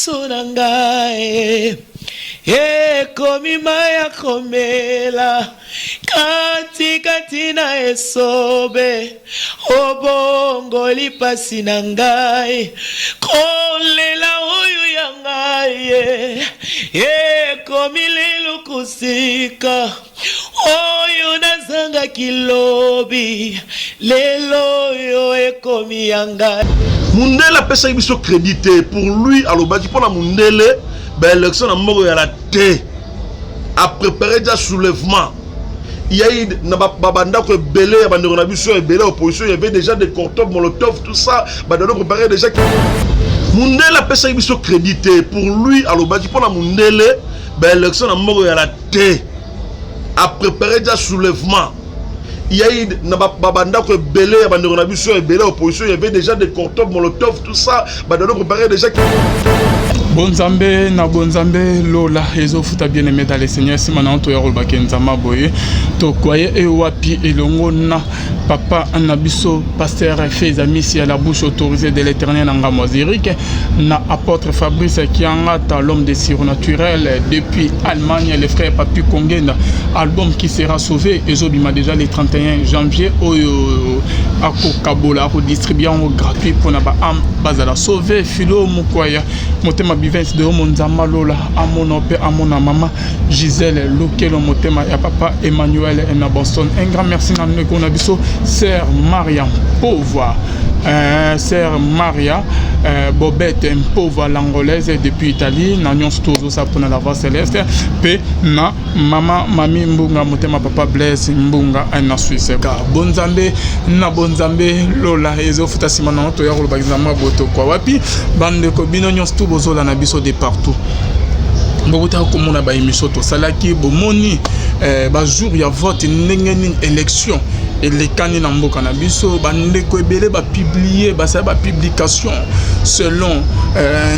miso na ngai ekomi mai ya komela kati kati na esobe, obongoli pasi na ngai, kolela oyo ya ngai ekomi lelo kosika. Oyo nazangaki lobi, lelo oyo ekomi ya ngai. Mundele apesaki biso crédit te. Pour lui, alobaki mpona mundele baélection na moko ya la te, apréparé déjà soulèvement. Il y a eu na bandako ebele ya bandeko na biso ebele opposition, il y avait déjà des cocktails Molotov, tout ça, bandeko préparé déjà. Mundele apesaki biso crédit te. Pour lui, alobaki mpona mundele baélection na moko ya la te, apréparé déjà soulèvement. Il y a eu na bandako ebele ya bandeko na biso ebele opposition, il y avait déjà des cocktails Molotov, tout ça, bandeko préparé déjà. Bonzambe na bonzambe, lola ezofuta. Bien aimé dans le Seigneur, nsima na toya kolobaki Nzambe boye, tokwaye ewapi elongo na papa na biso pasteur Fezamisi ya la bouche autorisée de l'Éternel na ngambo Zurich, na apôtre Fabrice Kiangata, l'homme de surnaturel depuis Allemagne, le frère Papi Kongenda, album qui sera sauvé ezobima déjà le 31 janvier, oyo akokabola, akodistribue yango gratuit mpona baâme bazala sauvé. Filo Mokwaya, motema Bivens de Omo, Nzamba lola amona mpe amona mama Gisèle Lokelo, motema ya papa Emmanuel na Boston. Un grand merci na ndeko na biso sœur Maria Mpova, sœur Maria Bobette Mpova, l'Angolaise depuis Italie, na nyonso tozosala mpona la voix céleste, mpe na mama Mami Mbunga, motema papa Blaise Mbunga na Suisse. Bonzambe na bonzambe, lola ezofuta. Nsima nango toya kolobaki Nzambe botokwa wapi. Bandeko, bino nyonso tu bozolanda biso de partout, bokotaka komona baémission tosalaki, bomoni bajour ya vote ndenge nini élection elekani na mboka na biso. Bandeko ebele bapublie, basala bapublication selon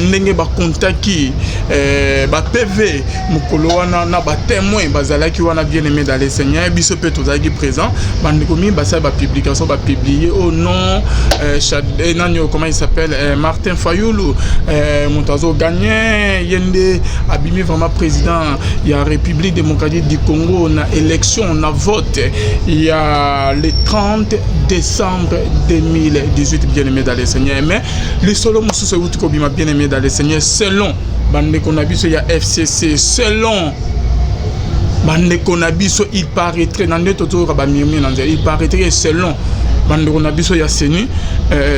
ndenge bakontaki baPV mokolo wana na batémoin bazalaki wana. Bien aimé dans le Seigneur, biso mpe tozalaki présent. Bandeko mingi basala bapublication, bapublie: oh non, nani, comment il s'appelle, Martin Fayulu, moto azoganye, ye nde abimi vraiment président ya République démocratique du Congo na élection, na vote ya le 30 décembre 2018. Bien aimé dans le Seigneur, mais lisolo mosusu euti kobima, bien aimé dans le Seigneur, selon bandeko na biso ya FCC, selon bandeko na biso, il paraîtrait, na nde tozoyoka bamurmure na nzela, il paraîtrait, selon bandeko na biso ya CENI,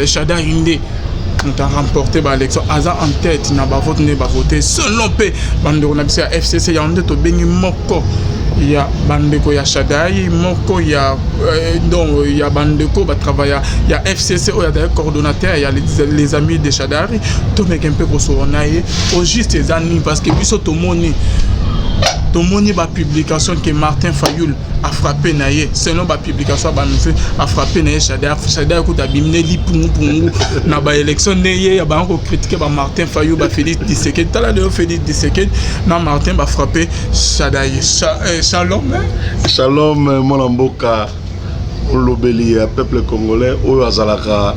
Shadary nde moto aremporte baélection, aza en tête na bavote nde bavote, selon mpe bandeko na biso ya FCC. Yango nde tobengi moko ya bandeko ya Shadary, moko ya donc ya bandeko batravailla ya FCC, oyo azali coordonnateur ya les Amis de Shadary. Tomeke mpe kosolola na ye au juste eza nini, parce que biso tomoni bapublication ke Martin Fayulu afrappe na ye, selon bapublication ya bamisusu, afrappe na ye Shadary. Shadary kuta abimi ne lipungupungu na baélection nde ye ya bango kocritiquer bamartin Fayulu, bafélix Tshisekedi. Tala lelo, Félix Tshisekedi na Martin bafrappe Shadary. Shalom, eh? Shalom, mwana mboka, olobeli ya peuple congolais oyo azalaka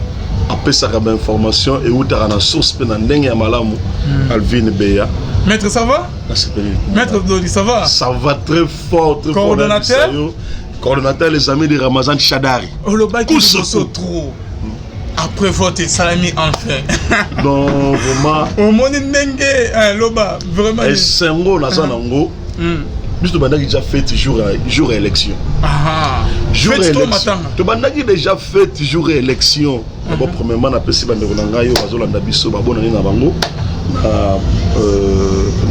apesaka bainformation eutaka na source mpe na ndenge ya malamu. Alvin Beya. Maître, ça va? Nasepeli. Maître Dodi, ça va? Ça va très fort, très Coordonnateur. fort. Coordonnateur les Amis de Ramazan Shadary. Olobaki liboso trop après vote esalami enfin. Donc vraiment omoni ndenge loba vraiment. Esengo naza nango, biso tobandaki déjà fête jour ya élection. Jour ya élection tobandaki déjà fête, jour ya élection. D'abord, premièrement, napesi bandeko na ngai oyo bazolanda biso babonani na bango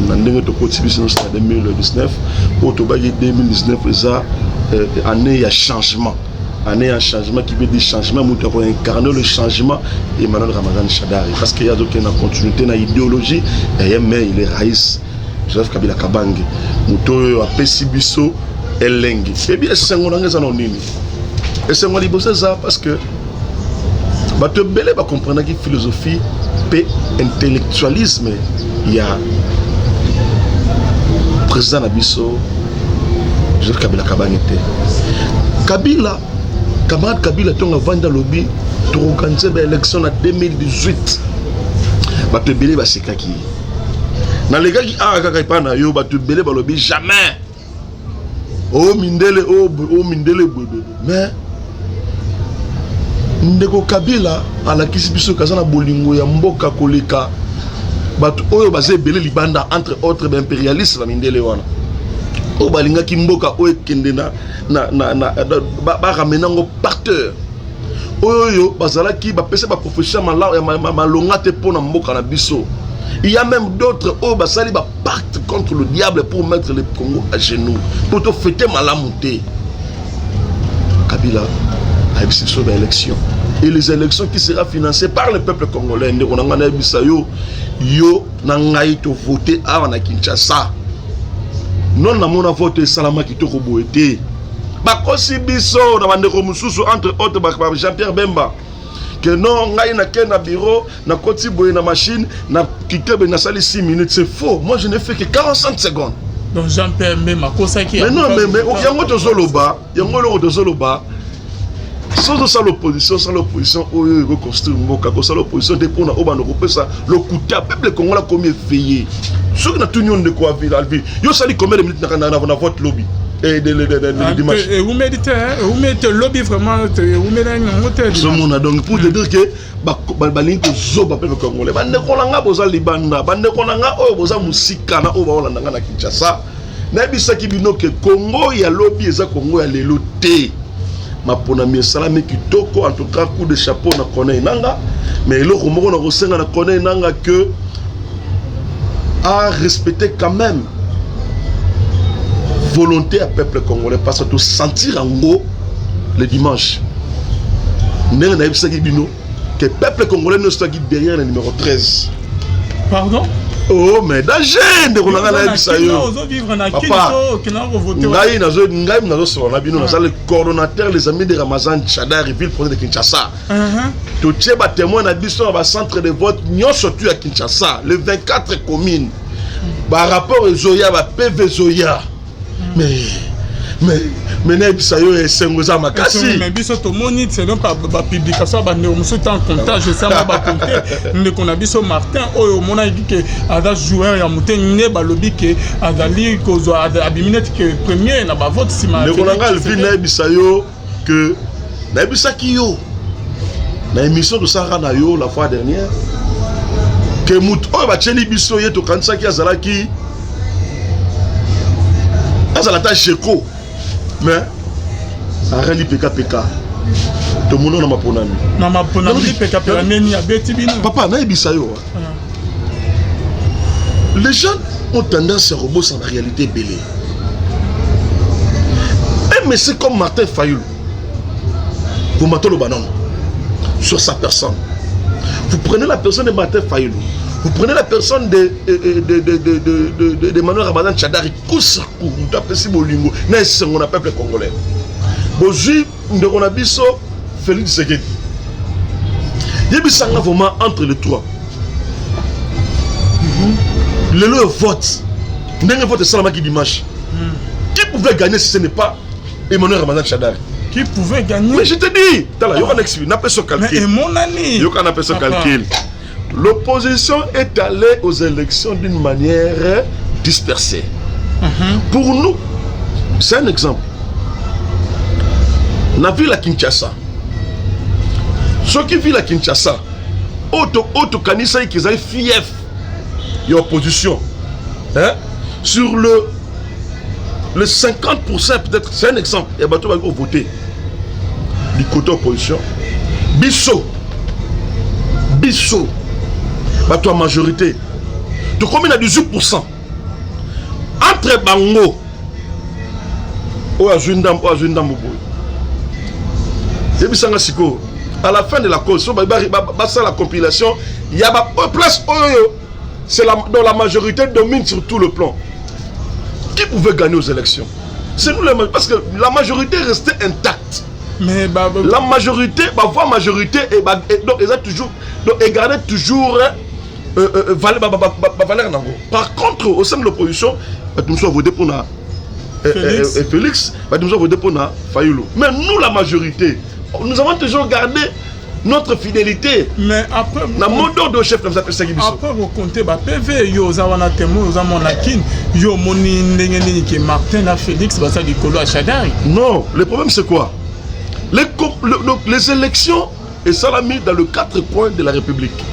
na ndenge tokoti biso nyonso na 2019. Oyo tobaki 2019 eza année ya changement, année ya changement. Qui veut dire changement, moto ya koincarner le changement, Emmanuel Ramazan Shadary, parce que ye azokende na continuité na idéologie ya ye, mais il est raïs Joseph Kabila Kabange, moto oyo apesi biso elengi. Ebi esengo nanga eza na nini? Esengo ya liboso eza parce que bato ebele bakomprenaki philosophie mpe intellectualisme ya président na biso Joseph Kabila Kabange te. Kabila, camarade Kabila, ntongo avandi alobi toorganize baélection na 2018, bato ebele basekaki ye. Nalekaki awa kaka epai na yo, bato ebele balobi jamais o mindele, o mindele boye. Mais ndeko Kabila alakisi biso kaza na bolingo ya mboka koleka bato oyo baza ebele libanda, entre autres baimpérialiste na mindele wana oyo balingaki mboka oyo ekende na baramener yango par terre, oyo bazalaki bapesa baprofession malonga te mpo na mboka na biso. Il y a même d'autres oyo basali bapacte contre le diable pour mettre le Congo à genoux, po tofete malamu te. Kabila ayebisi biso baélection, et les élections qui sera financées par le peuple congolais. Ndeko na ngai, nayebisa yo, yo na ngai tovote awa na Kinshasa, non namona vote esalama kitoko boye te. Bakosi biso na bandeko mosusu, entre autres Jean-Pierre Bemba, que non, ngai nake na bureau, nakoti boye na machine, na kite boye, nasali 6 minutes. C'est faux, moi je n'ai fait que 45 secondes. Donc Jean-Pierre Bemba akosaki? Mais non, mais yango tozoloba, yango eloko tozoloba. Soki osala opposition, osala opposition oyo ekoconstruire mboka. Kosala opposition te mpona oyo banda kopesa lokuta. Peuple congolais akomi éveillé. Soki natuni yo, ndeko Alvi, yo osali combien de minutes na vote lobi, dimanche? Ewumeli te, ewumeli te lobi, vraiment ewumeli yango te. Ozomona, donc pour te dire que balingi kozoba peuple congolais. Bandeko na nga boza libanda, bandeko na nga oyo boza mosika na oyo baolanda nga na Kinshasa, nayebisaki bino ke Congo ya lobi eza Congo ya lelo te. Maponami esalami kitoko, en tout cas coup de chapeau na Corneille Nanga. Mais eloko moko na kosenga na Corneille Nanga, que a respecter quand même volonté ya peuple congolais, parce que tosentir yango le dimanche, ndenge nayebisaki bino que peuple congolais nyonso toaki derrière le numéro 13. Pardon? Oh, mais danger, ndeko na ngai, nayebisa yo. Papa, ngai nazo, ngai nazosolola na bino, naza le coordonnateur Les Amis de Ramazan Shadary, ville province de Kinshasa. Totie batémoin na biso na bacentre de vote nyonso tu ya Kinshasa, le 24 communes. Barapport ezoya, baPV ezoya, mais nayebisa yo, esengo eza makasi. Mais biso tomoni selon bapublication ya bandeko mosusu, tan comptage esama, bacompte ndeko na biso Martin oyo omonaki ke aza joueur ya mote nde balobi ke azali kozwa, abimi neti ke premier na bavote nsima. Ndeko na ngai Alvin, nayebisa yo ke nayebisaki yo na émission tosalaka na yo la fois dernière ke motu oyo batieli biso ye, tokanisaki azalaki azala ata jeko, mais arali pekapeka, tomoni na maponami. Na maponami pekapeka neni abeti bino? Papa, nayebisa yo, les gens ont tendance à kobosana la réalité ebele. Un monsieur comme Martin Fayulu, vous toloba nano sur sa personne, vous prenez la personne de Martin Fayulu, vous prenez la personne de Emmanuel Ramadan Shadary, coup sur coup, moto apesi bolingo na esengo na peuple congolais. Bozwi ndeko na biso Félix Tshisekedi, yebisanga vraiment, entre les trois lelo oyo, vote ndenge vote esalamaki dimanche, qui pouvait gagner si ce n'est pas Emmanuel Ramadan Shadary? Qui pouvait gagner? Mais je te dis, tala, yoka na napesa calcul. Mais emonani. Yoka, napesa calcul. L'opposition est allée aux élections d'une manière dispersée. Pour nous, c'est un exemple. Na ville ya Kinshasa, soki ville ya Kinshasa oyo tokanisaki ezali fief ya opposition, hein? Sur le 50% peut-être, c'est un exemple, ya bato baki kovote du côté opposition, biso biso bato ya majorité tokomi na 18%. Entre bango, oyo azwi ndambo, oyo azwi ndambo boye. Yebisanga sikoyo, à la fin de la cause, so basala compilation ya baplace oyo c'est la, dont la majorité domine sur tout le plan, qui pouvait gagner aux élections? C'est nous les, parce que la majorité restait intacte. Mais bah, la majorité, ba voix majorité et, bah, et donc ils ont toujours, donc et garder toujours valeur, ba valeur nango. Par contre, au sein de l'opposition, nous sommes voté pour na Félix. Félix, bah, nous avons voté pour na Fayulu. Mais nous, la majorité, nous avons toujours gardé Notre fidélité. Mais après, na mot d'ordre chef na biso apesaki biso. Après kocompter ba PV, yo oza wana témoin, oza mwana Kin, yo omoni ndenge nini ke Martin na Félix baza likolo ya Shadary? Non, le problème, c'est quoi? Les élections esalami dans le quatre coins de la République.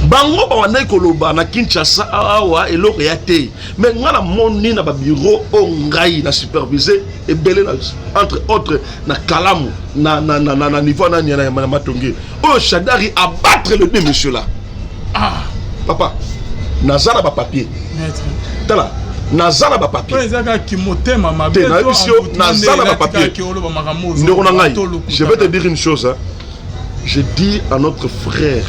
Bango babandaki koloba na Kinshasa awa eloko ya te, mais ngai namoni na babureau oyo ngai na supervise ebele, entre autres na Kalamu, na niveau nani, na Matonge oyo Shadary abattre le deux monsieur là. Ah. Papa, naza na bapapier. Tala, naza na bapapier. Eza kaka motema mabe. Te, nayebisi yo, naza na bapapier. Ndeko na ngai, je vais te dire une chose, hein. Je dis à notre frère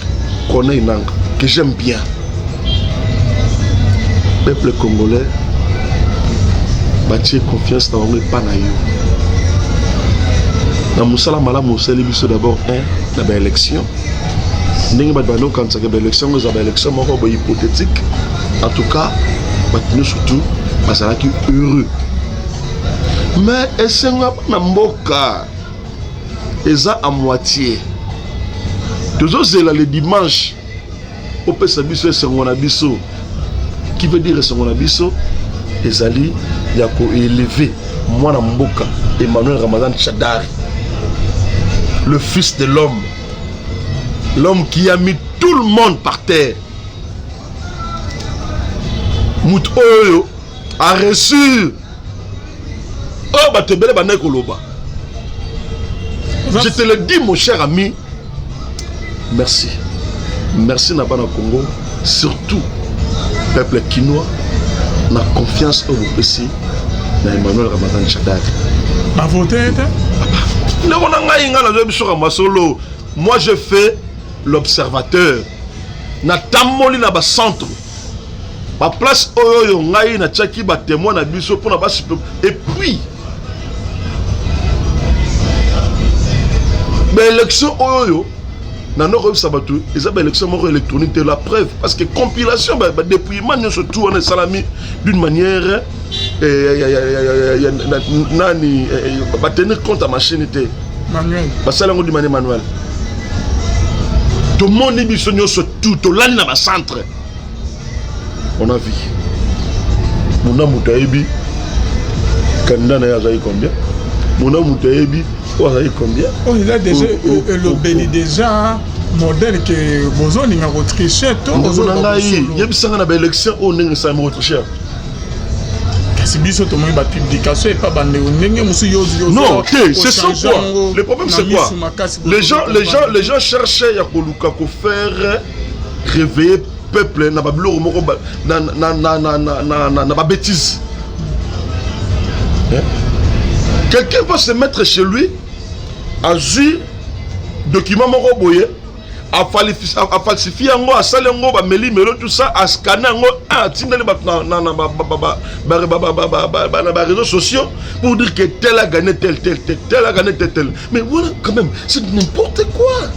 Corneille Nanga, que j'aime bien, peuple congolais batie confiance na bango epa na yo na mosala malamu osali biso. D'abord un, na baélection, ndenge bato bandi okanisaka baélection yango eza baélection moko boye hypothétique, en tout cas bato nyonso tu bazalaki heureux. Mais esengo ya bana mboka eza à moitié. Tozozela le dimanche opesa biso esengo na biso, qui veut dire esengo na biso ezali ya koélever mwana mboka Emmanuel Ramadan Shadary, le fils de l'homme, l'homme qui a mis tout le monde par terre, moto oyo a reçu oyo bato ebele bandaki koloba. Je te le dis, mon cher ami, merci, merci na bana Congo, surtout peuple kinois, na confiance oyo bopesi na Emmanuel Ramadan Shadary. Bavote te. Ndeko na ngai, ngai nazwa biso masolo. Moi, je fais l'observateur, natamboli na bacentre, baplace oyo oyo ngai natiaki batémoin na biso mpona basupe. Et puis baélection oyo oyo na koyebisa bato, eza baélection moko électronique te. La preuve, parce que compilation, badépouillement nyonso tout wana esalami d'une manière nani, batenir compte ya machine te. Manuel. Basala yango d'une manière manuelle. Tomoni biso nyonso tout, tolali na bacentre, on a vu mona moto ayebi candidat na ye azali combien, mona moto ayebi oyo azali combien. Oyo eza déjà elobeli déjà modèle ke bozolinga kotricher to? Ndeko na ngai, yebisanga na baélection oyo ndenge esalami, kotricher? Kasi biso tomoni bapublication epa bandeko ndenge mosusu yo. Non te, c'est ça quoi. Le problème, c'est quoi? Les gens cherchent ya koluka kofaire réveiller peuple na babiloko moko na babêtise. Quelqu'un va se mettre chez lui, azwi document moko boye, afalsifie yango, asali yango, bameli melo, tout ça, ascanner yango, atindeli bato na baréseaux sociaux pour dire que tel a gagné, tel, tel, tel, tel a gagné, tel, tel. Mais voilà, quand même, c'est n'importe quoi,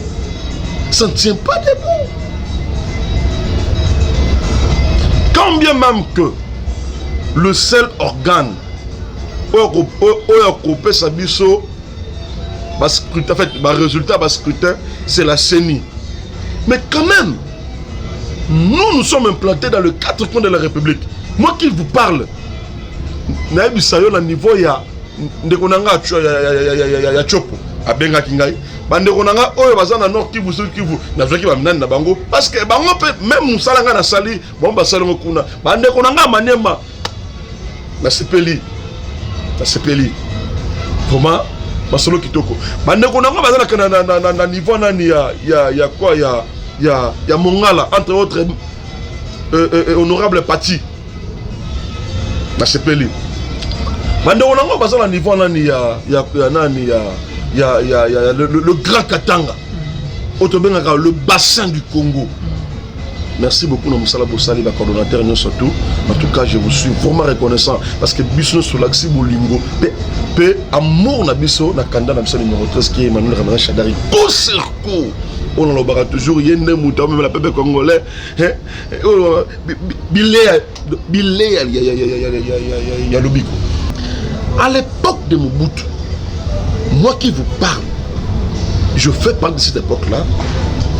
ça ne tient pas debout. Quand bien même que le seul organe oyo akopesa biso bascrutin, en fait barésultat bascrutin, c'est la CENI, mais quand même nous, nous sommes implantés dans le quatre coins de la République. Moi qui vous parle, nayebisa yo, na niveau ya ndeko na nga ya Tshopo abengaki ngai, bandeko na nga oyo baza na Nord Kivu, Sud Kivu, nazwaki baminani na bango, parce que bango mpe même mosala ngai nasali, bango basali yango kuna. Bandeko na nga Maniema, nasepeli, nasepeli vraiment, masolo kitoko. Bandeko na ngo baza na niveau nani ya quoi, ya Mongala, entre autres honorable Pati, nasepeli. Bandeko nango baza na niveau nani ya nani ya le grand Katanga oyo tobengaka le bassin du Congo. Merci beaucoup na mosala bosali, bacoordonnateur nyonso tout. En tout cas, je vous suis vraiment reconnaissant, parce que biso nyonso tolakisi bolingo mpe amour na biso na candidat na biso numéro 13, qui est Emmanuel Ramadan Shadary. Coup sur coup, oyo nalobaka toujours, ye nde moto amemela peuple congolais oyo bileya, bileya ya lobiko. À l'époque de Mobutu, moi qui vous parle, Je fais partie de cette époque-là.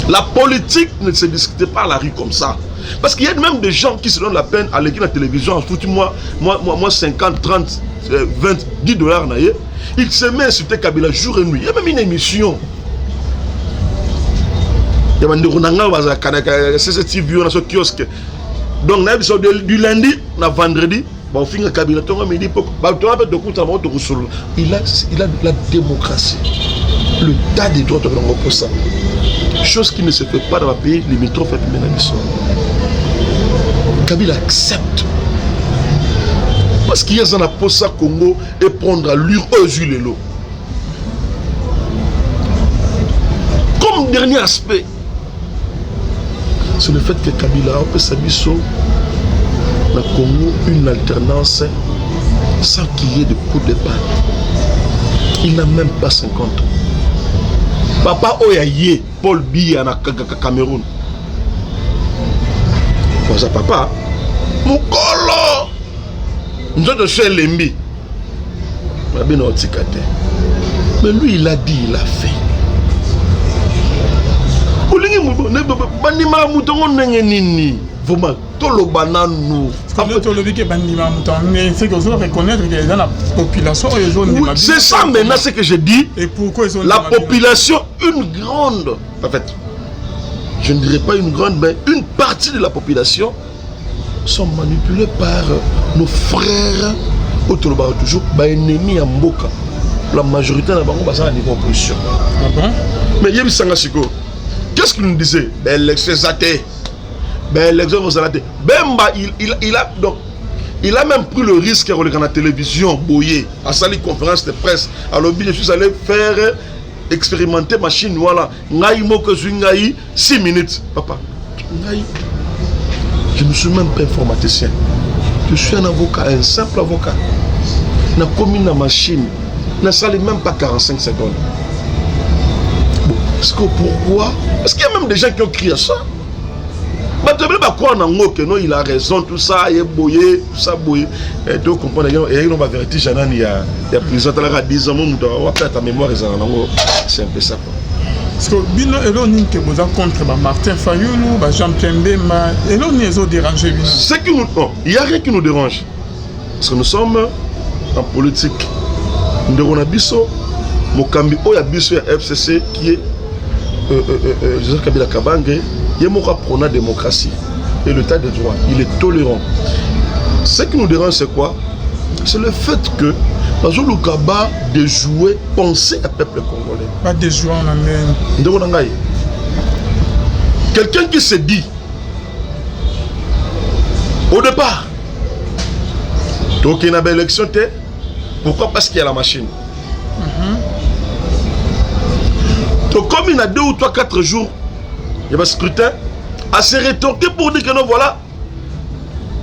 La politique ne se discutait pas à la rue comme ça. Parce qu'il y a même des gens qui se donnent la peine à l'écrire la télévision, en foutu moi, moi, moi, moi 50, 30, 20, 10 dollars. Il se met à insulter Kabila jour et nuit. Il y a même une émission. Il y a bandeko na ngai bazalaka na CCTV wana so kiosque. Donc nayebi so du lundi na vendredi baofinga Kabila ntongo, midi, poko bato wana mpe tokutana bango, tokosolola. Il a la démocratie, l'état de droit, tokolongo mposa, chose qui ne se fait pas dans le pays limitrophe ya pembeni na biso. Kabila accepte parce qu'il aza na posa Congo et prendre allure oyo ezwi lelo. Comme dernier aspect, c'est le fait que Kabila apesa biso na Congo une alternance sans qu'il y ait de coup de balle. Il n'a même pas 50 ans. Papa oyo aye, Paul Biya na Cameroun, oza papa mokolo, nzoto so elembi mabe na otika te. Mais lui, il a dit, il a fait. Olingi bandimaka moto yango ndenge nini? Vraiment, toloba nanu. Tolobi ke bandima moto yango, c'est que ozo reconnaître que eza na population oyo ezondima. C'est ça maintenant ce que je dis. Et pourquoi? La population, une grande, en fait je ne dirais pas une grande, mais une partie de la population sont manipulés par nos frères oyo tolobaka toujours baennemi ya mboka. La majorité na bango baza na niveau opposition. Ah bon? Mais yebisanga sikoyo, qu'est-ce qu'il nous disait? Baélection eza te, baélection kozala te. Bemba, il a donc, il a même pris le risque ya koleka na télévision boye, asali conférence de presse, alobi: «Je suis allé faire expérimenter machine wana ngai moko, ezwi ngai 6 minutes.» Papa, ngai je ne suis même pas informaticien, je suis un avocat, un simple avocat. Nakomi na machine, nasali même pas 45 secondes. Bon, parce que pourquoi? Parce qu'il y a même des gens qui ont crié à ça. Bato ebele bacroire nango ke non, il a raison, tout ça, ye boye, tout ça boye. To comprendre eyaki no bavertige ya nani ya prison, atalaka 10 ans mo moto wapeta mémoire ezala nango. C'est un peu ça, quoi. Parce que bino, eloko nini ke boza contre bamartin Fayulu, bajean Pierre Bemba? Eloko nini ezodérange bino? Ce qui nous, non, il y a rien qui nous dérange parce que nous sommes en politique. Ndeko na biso, mokambi oyo ya biso ya FCC, qui est Joseph Kabila Kabange, ye moko aprôna démocratie et l'état de droit. Il est tolérant. Ce qui nous dérange, c'est quoi? C'est le fait que bazoluka ba déjouer pensée ya peuple congolais. Badéjouer na ndenge? Ndeko na ngai, quelqu'un qui se dit au départ tokende na baélection te, pourquoi? Parce qu'il y a la machine. Tokomi na 2 ou 3, 4 jours ya bascrutin, à se rétorquer pour dire que non, voilà,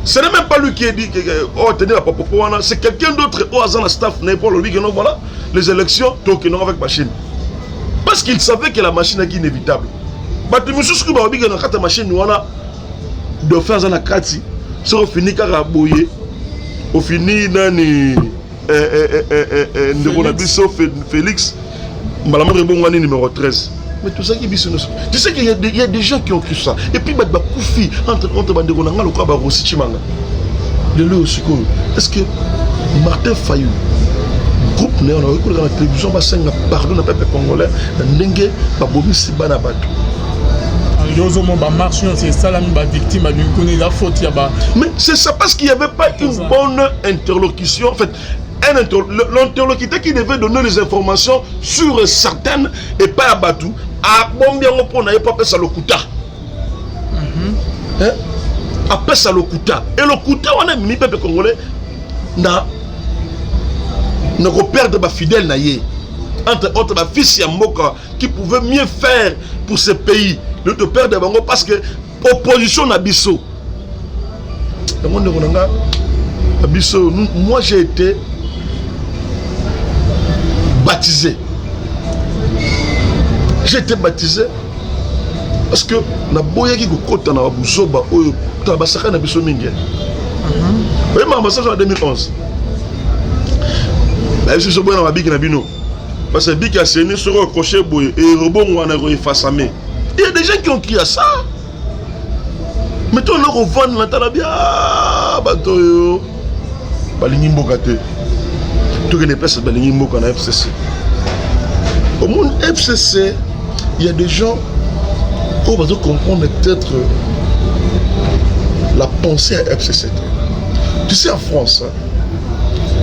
ce n'est même pas lui qui a dit que, oh, tenez la popopo wana, c'est quelqu'un d'autre oyo aza na staff na ye pour lui que non, voilà, les élections tokende avec machine, parce qu'il savait que la machine est inévitable. Bato mosusu balobi ke na kati ya machine wana, dauphin aza na kati. Soki ofini kaka boye, ofini nani, ndeko na biso Félix, mbala moko ebongwani numéro 13. Mais tozalaki biso nyonso, tu sais qu'il y a des gens qui ont cru ça et puis bato bakufi entre bandeko na nga lokola barosi Chimanga. Lelo oyo sikoyo, est ce que Martin Fayulu, groupe na ye wana, oyekoleka na télévision basenga pardon na peuple congolais na ndenge babomisi bana bato? Yo ozomona bamarche nyonso esalami, bavictime babimi kuna, eza faute ya ba Mais c'est ça, parce qu'il n'y avait pas une bonne interlocution. En fait, l'interlocuteur qui devait donner les informations sur certaines et pas à Batou, abombi yango mpo na ye mpo apesa lokuta. Hein? Apesa lokuta. Et lokuta wana ememi peuple congolais na koperdre bafidèle na ye, entre autres bafils ya mboka qui pouvaient mieux faire pour ce pays de te perdre bango parce que opposition na biso yango. Ndeko na nga na biso, moi j'ai été baptisé, j'ai été baptisé parce que naboyaki kokɔta na babuzoba oyo tala basaka na biso mingi. Oyebaka masasa na 2011, bayebisi biso boya na babiki na bino. Parce que bic ya CENI soki okoche boye erobongwana ekoefasame. Il y a des gens qui ont crié à ça. Mais toi oloko ovanda na tala bia bato oyo balingi mboka te. Tokende place balingi mboka na FCC. Omoni FCC, il y a des gens oyo bazo comprendre peut-être la pensée à FCC. Tu sais, en France,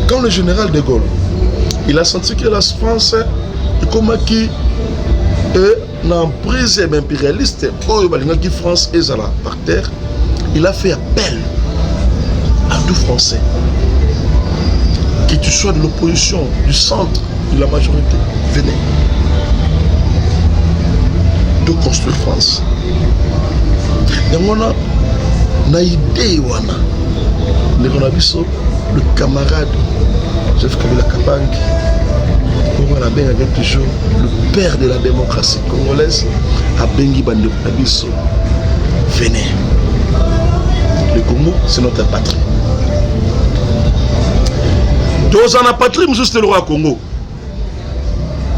quand le général de Gaulle, il a senti que la France ekomaki na emprise ya impérialiste oyo balingaki France ezala par terre, il a fait appel à tout Français. Que tu sois de l'opposition, du centre, de la majorité, venez. De construire France. Yango wana na idée wana ndeko na biso le camarade Joseph Kabila Kabange oyo nabengaka toujours le père de la démocratie congolaise abengi bandeko na biso, venez, le Congo, c'est notre patrie. Toza na patrie mosusu te lokola Congo.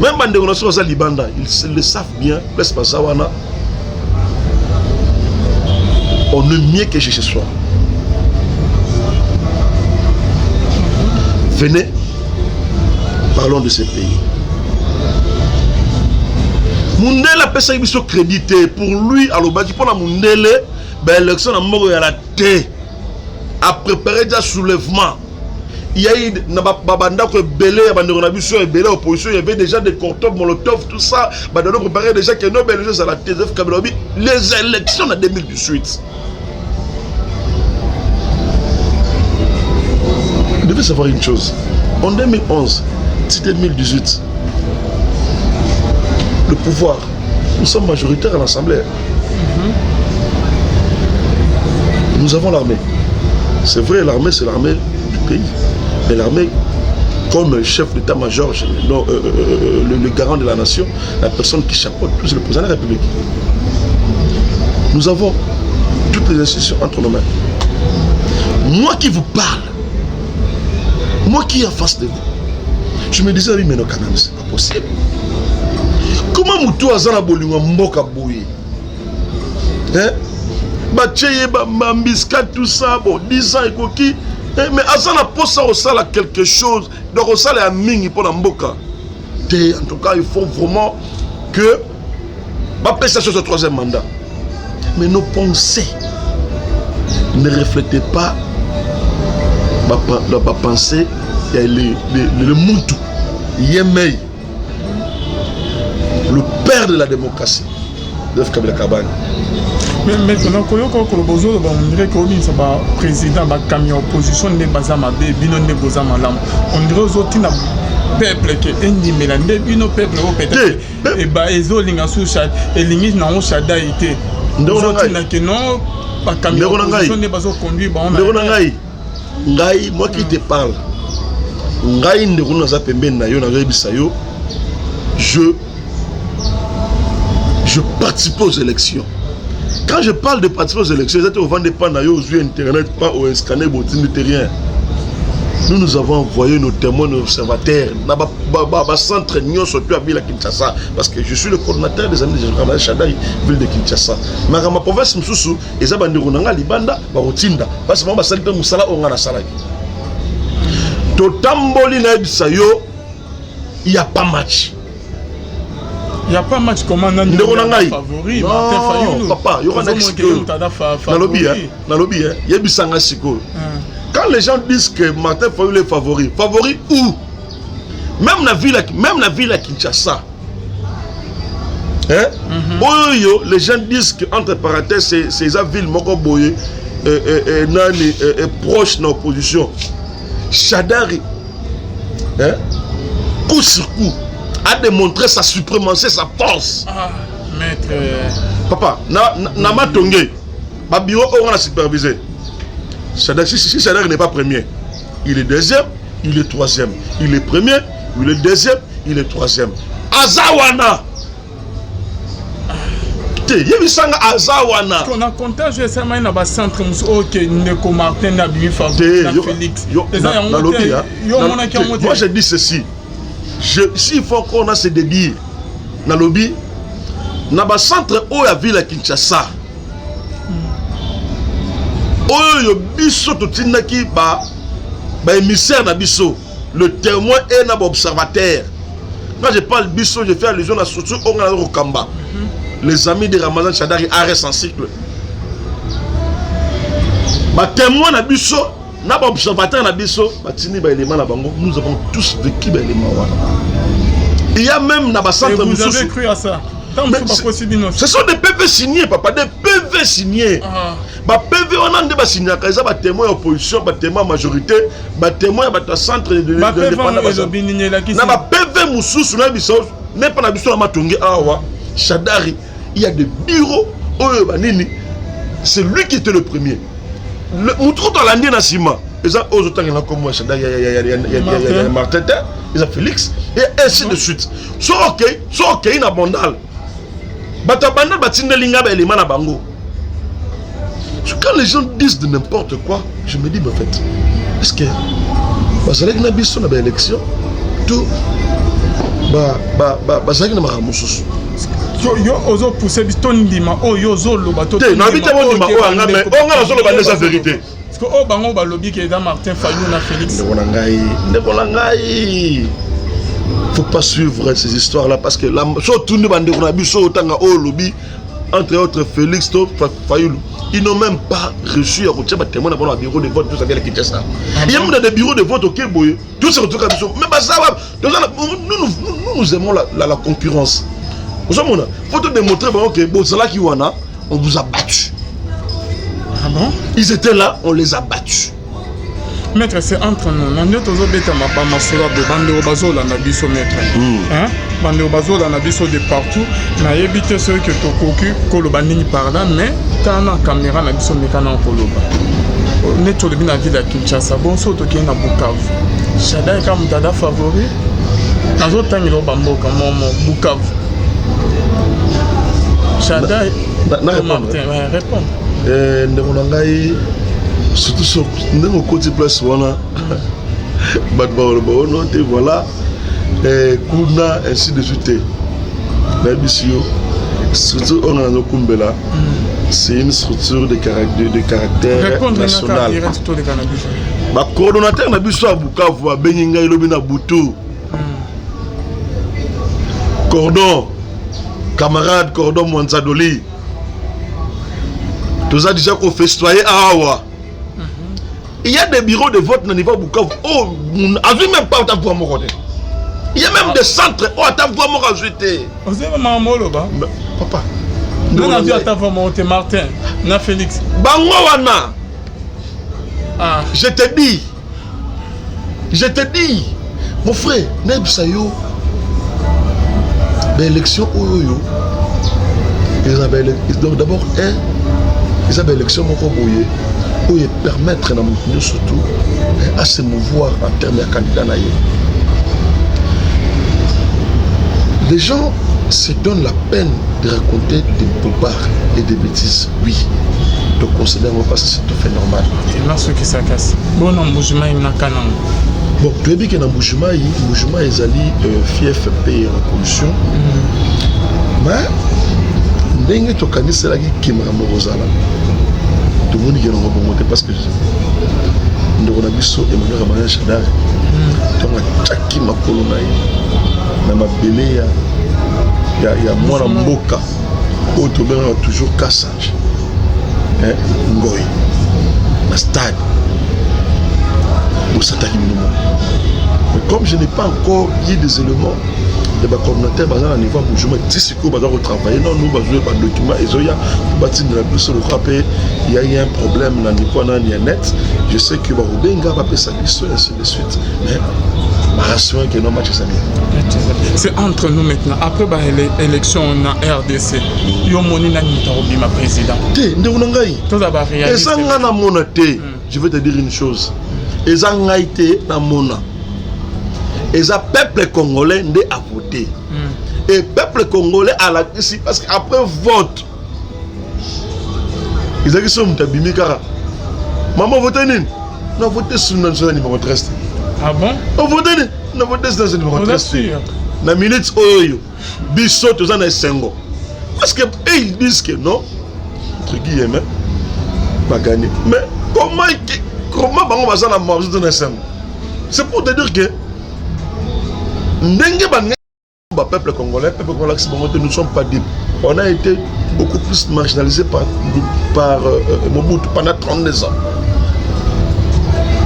Même bandeko na biso baza libanda, ils le savent bien. Place baza wana, on est mieux que chez soi. Venez, parlons de ce pays. Mundele apesaki biso crédit te. Pour lui, alobaki mpona mundele baélection na moko ya la te, apréparé déjà soulèvement. Il y a eu na bandako ebele ya bandeko na biso ebele opposition, il y avait déjà des cocktails Molotov, tout ça. Bandeko préparé déjà que no baélection ezala te. Joseph Kabila alobi les élections na 2018. Vous devez savoir une chose: en 2011 si 2018, le pouvoir, nous sommes majoritaires à l'Assemblée. Nous avons l'armée. C'est vrai, l'armée, c'est l'armée du pays. Mais l'armée, comme chef d'état-major, non, le garant de la nation, la personne qui chapeaute tout, c'est le président de la République. Nous avons toutes les institutions entre nos mains. Moi qui vous parle, moi qui est en face de vous, je me disais, oui, mais non, quand même, c'est pas possible. Comment mutu aza na bolingo mboka boye, hein? Batie ye bambiska, tout ça, bon, 10 ans ekoki, eh, mais aza na posa kosala quelque chose, donc kosala ya mingi mpo na mboka te. En tout cas, il faut vraiment que bapesa chose au troisième mandat. Mais nos pensées ne reflétaient pas bapensée ya le mutu ye mei, le père de la démocratie, Joseph Kabila Kabange. Mais maintenant, koyoka koloba, ozoloba, on dirait que obimisa baprésident, bakambi ya opposition nde baza mabe, bino nde boza malamu. On dirait ozotina peuple ke endimela nde bino peuple oyo peut-être eba ezolinga su elingi nango Shadary te. Ozotina ke non, bakambi ya opposition nde bazoconduire bango. Ndeko na ngai, ngai, moi qui te parle, ngai ndeko naza pembeni na yo, nazoyebisa yo, je participe aux élections. Quand je parle de participer aux élections, eza te ovande pa na yo, ozwi internet pa oscanner, botindi te, rien. Nous, nous avons envoyé nos témoins, nos observateurs na bacentre nyonso to ya ville ya Kinshasa, parce que je suis le coordonnateur des amis de Shadary ville de Kinshasa. Makambo ya province mosusu eza bandeko na nga libanda bakotinda, parce bango basali mpe mosala oyo nga nasalaki. Totamboli, nayebisa yo, il y a pas match. Il n'y a pas match comment? Nani? Ndeko na ngai, non, papa, yoka na nalobi, nalobi, yebisanga sikoyo, quand les gens disent que Martin Fayulu est favori, favori où? Même na ville ya Kinshasa, hein? Oyo les gens disent que, entre parenthèses, c'est eza ville moko boye nani proche na opposition, Shadary, hein? Coup sur coup a démontré sa suprématie, sa force. Ah, maître. Papa, na Matonge, babureau oyo wana supervisé, Shadary, si Shadary n'est pas premier, il est deuxième, il est troisième. Il est premier, il est deuxième, il est troisième. Aza wana te, yebisanga, aza wana. Na comptage esalamaki na bacentre mosusu oyo ke ndeko Martin nde abimi favori na Félix, eza yango te? Yo omonaki yango te? Moi, je dis ceci. S'il faut encore na se dédire, nalobi na bacentre oyo ya ville ya Kinshasa oyo biso totindaki ba baémissaire na biso, le témoin et na baobservateur. Quand je parle biso, je fais allusion na structure oyo nga naza kokamba, les Amis de Ramazan Shadari, ARS en cycle. Batémoin na biso na baobservateur na biso batindi baélément na bango. Nous avons tous vécu baélément wana. Il y a même na Et bacentre vous avez mosusu. cru à ça? Tant Mais mosusu bakosi bino. Ce sont des PV signés, papa, des PV signés. Ah. Ba PV wana nde basignaka, eza batémoin ya opposition, batémoin ya majorité, batémoin ya bato ya centre de BaPV indépendant. Elobi nini? Elakisi Na baPV mosusu na biso, ne mpa na biso na Matonge awa, Shadari, il y a des bureaux oyo banini, c'est lui qui était le premier. Motu kutu alandi ye na nsima, eza oyo ozotangela nkombo ya Shadari, ya Martin te, eza Félix, et ainsi de suite. So okei, so okei na Bandal, bato ya Bandal batindeli nga baelema na bango. Quand les gens disent de n'importe quoi, je me dis, mais en fait, est ce que bazalaki na biso na baélection to bazalaki na makambo mosusu? Yo ozopousse biso tondima oyo ozoloba to? Te, nayebi te bondima oyo anga, mais oyo nga nazoloba nde eza vérité. Parce que oyo bango balobi ke eza Martin Fayulu na Félix. Ndeko na ngai, ndeko na ngai, faut pas suivre ces histoires là parce que la so otundi bandeko na biso otanga oyo olobi, entre autres Félix to Fayulu, ils n'ont même pas reçu ya kotia batémoin na bango na bureau de vote. Tout ça vient de Kinshasa. Il y a même dans des bureaux de vote oke boye, tout se retrouve biso, mais baza nous, nous, nous, nous aimons la concurrence. Ozomona, faut te démontrer bango ke bozalaki wana, on vous a battu. Ah bon? Ils étaient là, on les a battus. Maître, c'est entre nous na nde tozobetama bamasolo ya boye. Bandeko bazolanda biso, maître, Hein? Bandeko bazolanda biso de partout. Nayebi te soki tokoki koloba nini par là, mais tala na caméra na biso, meka na koloba neti olobi na ville ya Kinshasa. Bon, so tokei na Bukavu, Shadary kaka moto aza favori. Nazotangela bamboka momo, Bukavu, Shadary. Na répondre. Martin, ouais, répondre. Ndeko na ngai, surtout so ndenge okoti place wana, bato bakoloba ono te, voilà, kuna ainsi de suite te. Nayebisi yo, structure oyo nga nazokumbela, c'est une structure de caractère Répondre naka national. Direct, toleka na biso. Bacoordonnateur na biso ya Bukavu babengi ngai lobi na butu. Cordon, camarade Cordon Mwanzadoli, toza déjà kofestoyer awa. Il y a des bureaux de vote na niveau ya Bukavu oyo azwi même pas ata voix moko te. Il y a même des centres oyo ata voix moko azwi te. Ozeba makambo oloba. Mais, papa, Nga nazwi ata voix moko te, Martin na Félix. Bango wana. Ah. Je te dis, je te dis, mon frère, nayebisa yo, baélection oyo oyo eza donc d'abord un, eza baélection moko boye oyo epermettre na moto nyonso tout à se mouvoir en terme ya candidat na ye. Les gens se donnent la peine de raconter des bobards et des bêtises, oui, donc considère parce que c'est tout à fait normal. Nasukisa kasi bona Mbujimai na Kananga. Bon, toyebi ke na Mbujimai, Mbujimai ezali fief mpe ya opposition, mais ndenge tokaniselaki ke makambo kozala, tomoni ke nango bongo te, parce que ndeko na biso Emmanuel Ramazani Shadary, ntango atiaki makolo na ye na mabele ya mwana mboka oyo tobengaka toujours Kasange, Ngoi, na stade, bosataki bino moko. Mais comme je n'ai pas encore eu des éléments ya bacoordinateur baza na niveau ya Mbujimai, ti sikoyo baza kotravaille nanu, bazwi badocument ezoya po batindela biso. Lokola mpe ya eu un problème na niveau nani ya net, je sais que bakobenga, bapesa biso, ainsi de suite, mais barassurer ke no, match eza bien. C'est entre nous maintenant. Après baélection na RDC, yo moni nani moto akobima président? Te, ndeko na ngai, toza baréaliste. Eza nga namona te. Je vais te dire une chose, eza ngai te namona, eza peuple congolais nde avote et peuple congolais alakisi, parce que après vote ezalaki so moto abimi kaka: mama, vote nini? Na vote suna, na numéro 13. Ah bon? Ovote nini? Na vote numéro 13 na minute oyo, biso toza na esengo parce que eux, ils disent que non, entre guillemets, bagagné. Mais comment bango baza na biso na esengo? C'est pour te dire que ndenge baninga peuple congolais, peuple congolais bango te, nous sommes pas dupes. On a été beaucoup plus marginalisé par Mobutu pendant 32 ans,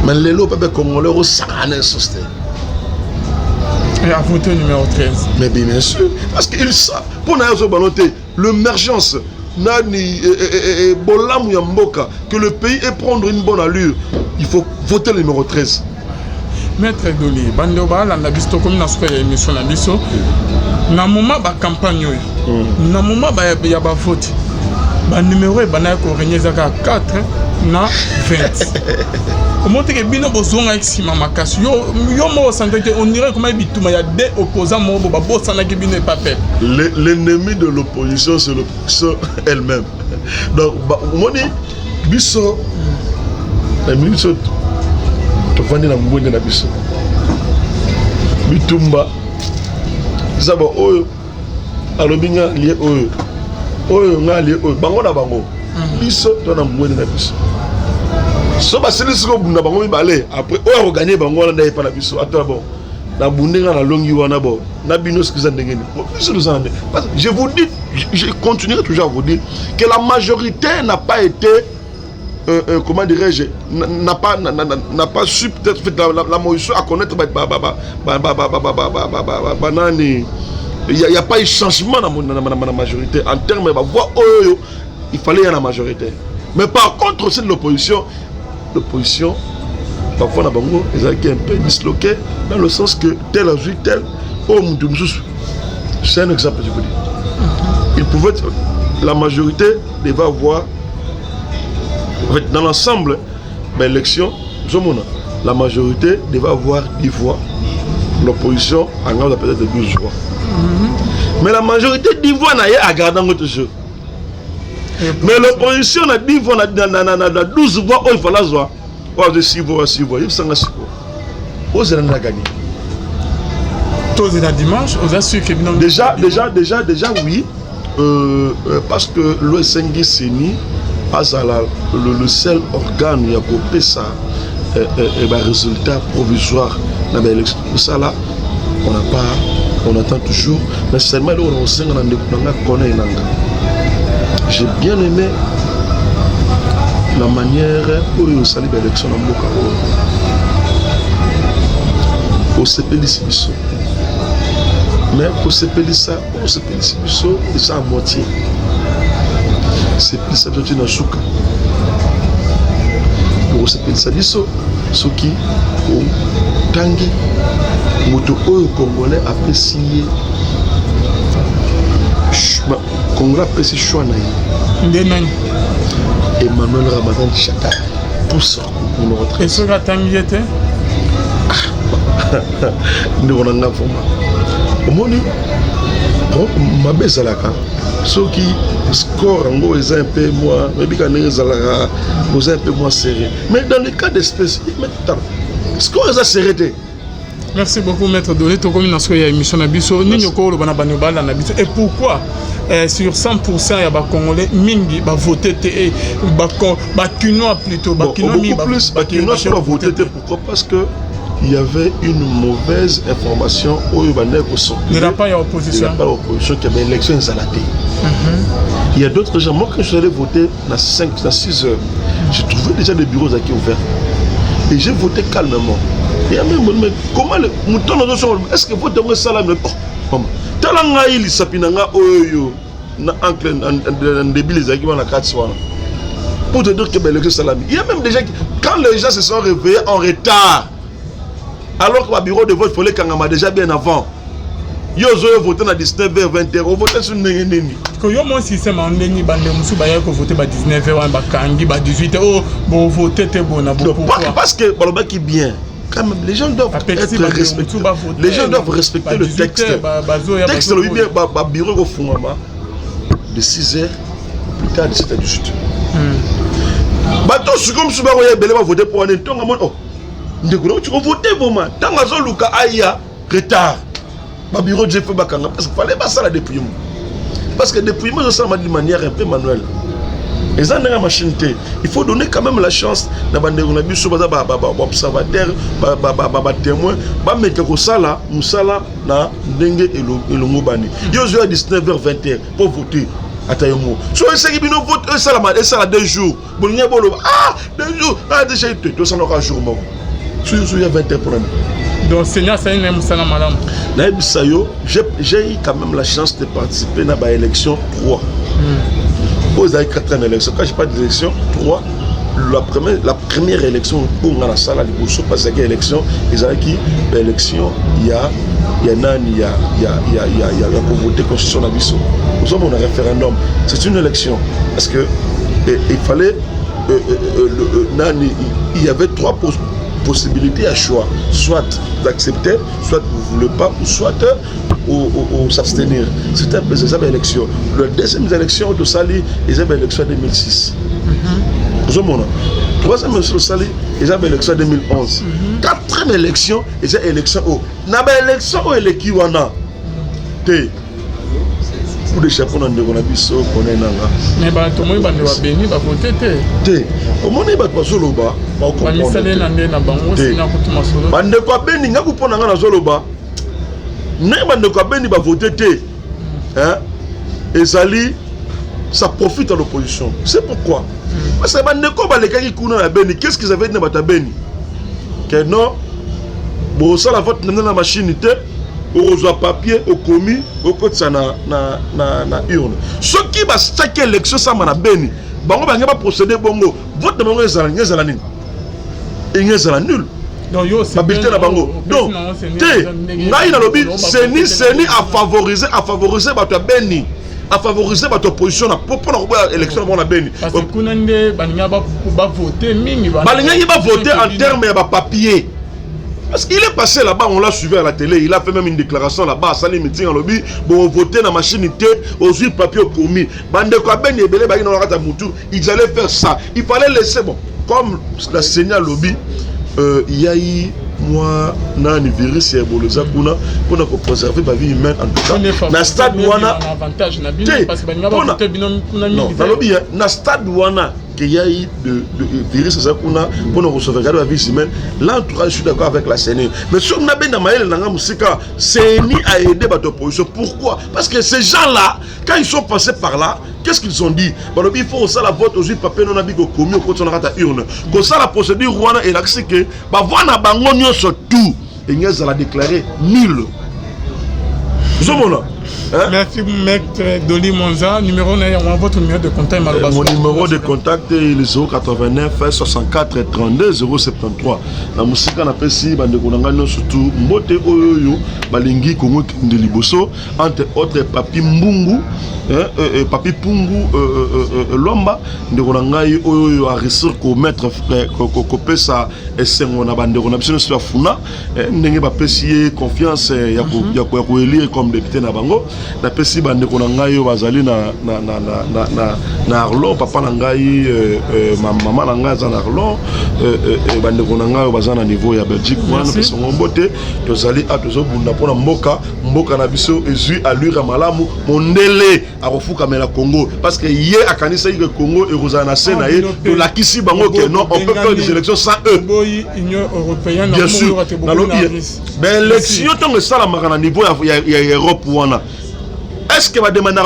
mais lelo peuple congolais osakana na esos te. Et a voté numéro 13. Mais bien sûr, parce qu'ils savent, pour na bano te, l'émergence nani bolamu ya mboka, que le pays ait prendre une bonne allure, il faut voter le numéro 13. Maître Doli, bandeko balanda biso, tokomi na suka ya émission na biso. Na moment bacampagne oyo, na moment ya bavote, banuméro ebandaki korégner eza kaka 4 na 20. Omoni teke bino bozongaki nsima makasi. Yo moko osante te, on dirait koma bituma ya deux opposants moko bo babosanaki bino epa peuple. L'ennemi de l'opposition, c'est l'opposition elle-même. Donc omoni biso na biso tovandi na mbwende na biso, bitumba eza ba oyo alobi nga lie oyo, oyo nga lie oyo, bango na bango. Biso to na mbwende na biso, so basilisi kobunda bango mibale, après oyo akogagner bango wana nde epa na biso. Atola bon, nabundi nga, nalongi wana. Bon, na bino soki eza ndenge nini, biso toza na ndenge. Parce que je vous dis, je continuerai toujours à vous dire que la majorité n'a pas été comment dirais-je, n'a pas su peut-être fait la motion à connaître ba ba ba ba ba ba ba ba ba ba ba ba ba banani. Il y a pas eu changement dans la majorité en termes de voix oyo il fallait y a la majorité. Mais par contre aussi de l'opposition, l'opposition parfois na bango ezalaki un peu disloqué, dans le sens que tel azwi tel oyo mutu mosusu. C'est un exemple, je vous dis. Il pouvait, la majorité devait avoir, en fait, dans l'ensemble baélection, ozomona la majorité devait avoir 10 voix, l'opposition en a peut-être 12 voix, mais la majorité 10 voix na ye agarde yango toujours, mais l'opposition na 10 voix na 12 voix oyo ifala azwa, oyo azwi 6 voix, 6 voix. Yebisanga sikoyo, ozela nde na gagné. Tozela dimanche, oza sûr ke bino? Déjà, oui, parce que l'OSNG CENI azala le seul organe ya kopesa barésultat provisoire na baélection kosala. On n'a pas, on attend toujours. Mais seulement eloko na kosenga na ndeko na nga Corneille Nanga, j'ai bien aimé la manière oyo osali baélection na mboka oyo, osepelisi biso. Mais kosepelisa oyo osepelisi biso eza à moitié. Sepelisa biso ntina suka. Okosepelisa biso soki otangi moto oyo congolais apesi ye, congolais apesi choix na ye. Nde nani? Emmanuel Ramadan Shadary pour numéro 13. Soki atangi ye te? Ndeko na nga, vraiment, omoni mabe ezalaka soki score yango eza un peu moins, oyebika ndenge ezalaka, oza un peu moins serré. Mais dans le cas d'espèce, score eza serré te. Merci beaucoup, maître Doli. Tokomi na soki ya émission na biso. Nini okoloba na bano balanda biso? Et pourquoi sur 100% ya bacongolais mingi bavote te, bakinois plutôt? Bakinois mingi plus, bakinois so bavote te. Pourquoi? Parce que il y avait une mauvaise information oyo bandaki kosortir de la part ya opposition. De la part ya opposition que baélection ezala te. Il y a d'autres gens, moi, quand je suis allé voter na 5 na 6 heures, j'ai trouvé déjà des bureaux qui ouverts et j'ai voté calmement. Et même, mais comment le mouton, est-ce que vote yango esalami? Oh mama, tala ngai lisapi na nga oyo na encre ndebile ezalaki wana kati wana, pour te dire que baélection esalami. Il y a même déjà, quand les gens se sont réveillés en retard, alors que babureau de vote fallait kangama déjà bien avant, yo ozoyo vote na 19 h 20 h, ovote su ndenge nini? Yo mo système ya ndenge bande mosusu bayaki kovote ba 19 h wana, bakangi ba 18 h, oyo bovote te bona. Parce que balobaki bien quand même, les gens doivent être respectés, les gens doivent respecter le texte. Texte elobi bien, babureau ekofungama de 6 heures plus tard 17 à 18. Bato sikoyo mosusu bakoya ebele bavote mpo wana ntongo amoni, oh. Ndeko nauti kovote vraiment, ntango azoluka aya retard, babureau jefe bakanga, parce que fallait basala dépouillement, parce que dépouillement ezosalama d'une manière un peu manuelle, eza ndenge ya machine te. Il faut donner quand même la chance na bandeko na biso baza baobservateur, batémoin, bameka kosala mosala na ndenge elongo bani. Yo ozwi ya 19 h 20 h mpo voter, ata yo moko so esaki bino vote esalama, esala 2 jours, bolingi boloba: "Ah, 2 jours, ah, déjà te." Tosalaka jour moko, soki ya 20 h mpona nini? Donc CENI asali na ye mosala malamu. Nayebisa yo, j'ai eu quand même la chance de participer na baélection 3 oyo ezalaki quatrième élection. Quand je parle d'élection 3, la première élection oyo nga nasala liboso, parce ezalaki élection, ezalaki baélection ya nani, ya kovote constitution na biso. Ozomona, référendum, c'est une élection, parce que il fallait nani, il y avait trois possibilités à choix: soit d'accepter, soit vous ne voulez pas, ou soit ou s'abstenir. C'était un peu ça élection. La deuxième élection tosali eza baélection 2006. Ozomona, troisième élection tosali eza baélection 2011. Quatrième élection eza élection oyo. Na baélection oyo eleki wana te, coup de chapeau na ndeko na biso Corneille Nanga. Mais bato moi bande babeni bavote te. Te, omoni bato bazoloba. Bamisale na nde na bango sina kutu masolo. Bandeko abeni ngaku, mpo na nga nazoloba ndenge bandeko abeni bavote te, ezali ça profite à l'opposition. C'est pourquoi? Parce que bandeko balekaki kuna na Beni, qu'est-ce qu'ils avaient dit na bato ya Beni? Que non, bosala vote na machine te, okozwa papier, okomi, okotisa na urne. Soki batiaki élection samba na Beni, bango bange baprocédé bongo, vote na bango ezala ezala nini? Enge ezala nul, babulletin na bango. Donc te, ngai nalobi CENI, CENI afavorise bato ya Beni, afavorise bato opposition na mpo na koboya élection na bango na Beni. Kuna nde balingaki bavote mingi. Balingaki bavote en terme ya bapapier, parce qu'il est passé là-bas, on l'a suivi à la télé, il a fait même une déclaration là-bas, asali meeting, alobi bon, voter na machine te, ozwi papier, okomi. Bandeko abeni ebele baki na kati ya mutu, ils allaient faire ça. Il fallait laisser. Bon, comme la CENI alobi, il y a eu moi nani virus ya Ebola eza kuna, mpona kopréserver bavie humaine, en tout cas na stade wana te. Non, nalobi na stade wana qu'il y a eu de virus eza kuna, mpona kosauvegarder bavie humaine. Là, en tout cas, je suis d'accord avec la CENI. Mais soki nabenda mayele na nga mosika, CENI a aidé bato opposition. Pourquoi? Parce que ces gens là, quand ils sont passés par là, qu'est-ce qu'ils ont dit? Balobi il faut osala vote, ozwi papier no na biko, komi, okoti na kati ya urne. Kosala procédure wana elakisi ke bavoix na bango nyonso tout enge ezala déclaré nul. Ozomona. Hein? Merci, maître Doli Monza. Numéro, votre numéro de contact. Mon numéro de contact est le 089 64 32 073. Na mosika, napesi bandeko na ngai nyonso surtout mbote oyo oyo balingi Kongo ekende liboso, entre autres Papi Mbungu, hein, Papi Pungu Lomba, ndeko na ngai oyo oyo aréussir komettre kopesa esengo na bandeko na biso nyonso ya Funa, ndenge bapesi ye confiance ya koélire comme député na bango. Napesi bandeko na ngai oyo bazali na Arlon, papa na ngai, mama na ngai aza na Arlon, bandeko na ngai oyo baza na niveau ya Belgique wana, napesi bango mbote. Tozali a tozobunda mpona mboka, mboka na biso ezwi allure ya malamu. Mondele akofukamela Congo, parce que ye akanisaki ke Congo ekozala na se na ye. Tolakisi bango ke non, on peut faire des élections sans eux. Bien sûr, nalobi baélection ntango esalamaka na niveau ya Europe wana, est ce que bademande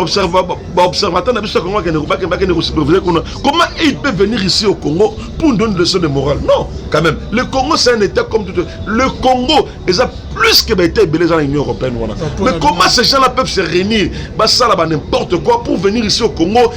baobservateur na biso ya Congo bakende kosuperviser kuna? Comment il peut venir ici au Congo pour nous donner une leçon de morale? Non, quand même, le Congo, c'est un état comme tout. Le Congo eza plus que baétat ebele eza na Union européenne wana. Mais comment ces gens là peuvent se réunir, basala ba n'importe quoi pour venir ici au Congo?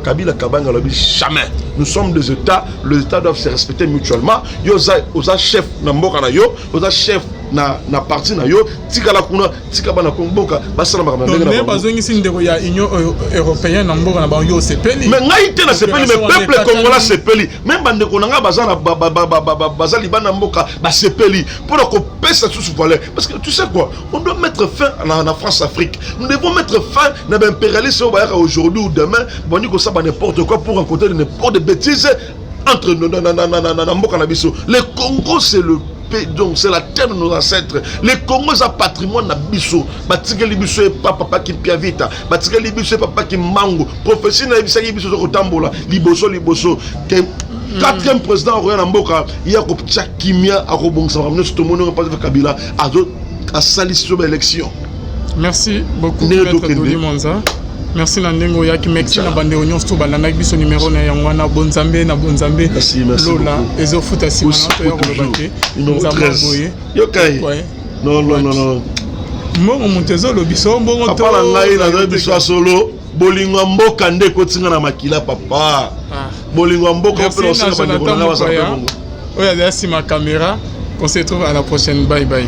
Kabila Kabanga alobi jamais. Nous sommes des états, les états doivent se respecter mutuellement. Yo oza chef na mboka na yo, oza chef na parti na yo, tikala kuna, tika bana mboka basala makambo na ndenge na bango. Bazongisi ndeko ya Union européenne na mboka na bango, yo osepeli? Mais ngai te nasepeli, mais peuple congolais asepeli. Même bandeko na ngai baza na baza libanda mboka basepeli mpona kopesa susu valeur, parce que tu sais quoi, on doit mettre fin na France Afrique. Nous devons mettre fin na baimpérialiste oyo bayaka aujourd'hui ou demain, bandi kosala n'importe quoi pour rencontrer n'importe de bêtises entre na mboka na biso. Le Congo, c'est le Donc c'est la terre de nos ancêtres. Le Congo eza patrimoine na biso. Batikeli biso epa papa Kimpiavita, batikeli biso epa papa Kimbangu. Prophétie nayebisaki biso tokotambola liboso liboso ke quatrième président akoya na mboka, ye akotia kimia, akobongisa makambo nyonso. Tomoni oyo mpasi Kabila azo asalisi so baélection. Merci beaucoup, maître Doli Mwanza. Merci na ndenge oyaki. Merci na bandeko nyonso to balandaki biso. Numero na yango wana, bonzambe na bonzambe, lola ezofuta. Nsima na toya koloba te, Nzambe boye. Yokai, non, non, non, non. Mbongo moto ezolobisa o mbongo. Papa na ngai, nazoyebi biso ya solo, bolingo ya mboka nde ekotinga na makila, papa. Bolingo ya mboka mpe naosenga bandeko na ngai bazala mpe bongo. Oyo azali nsima caméra. On se retrouve à la prochaine. Bye bye.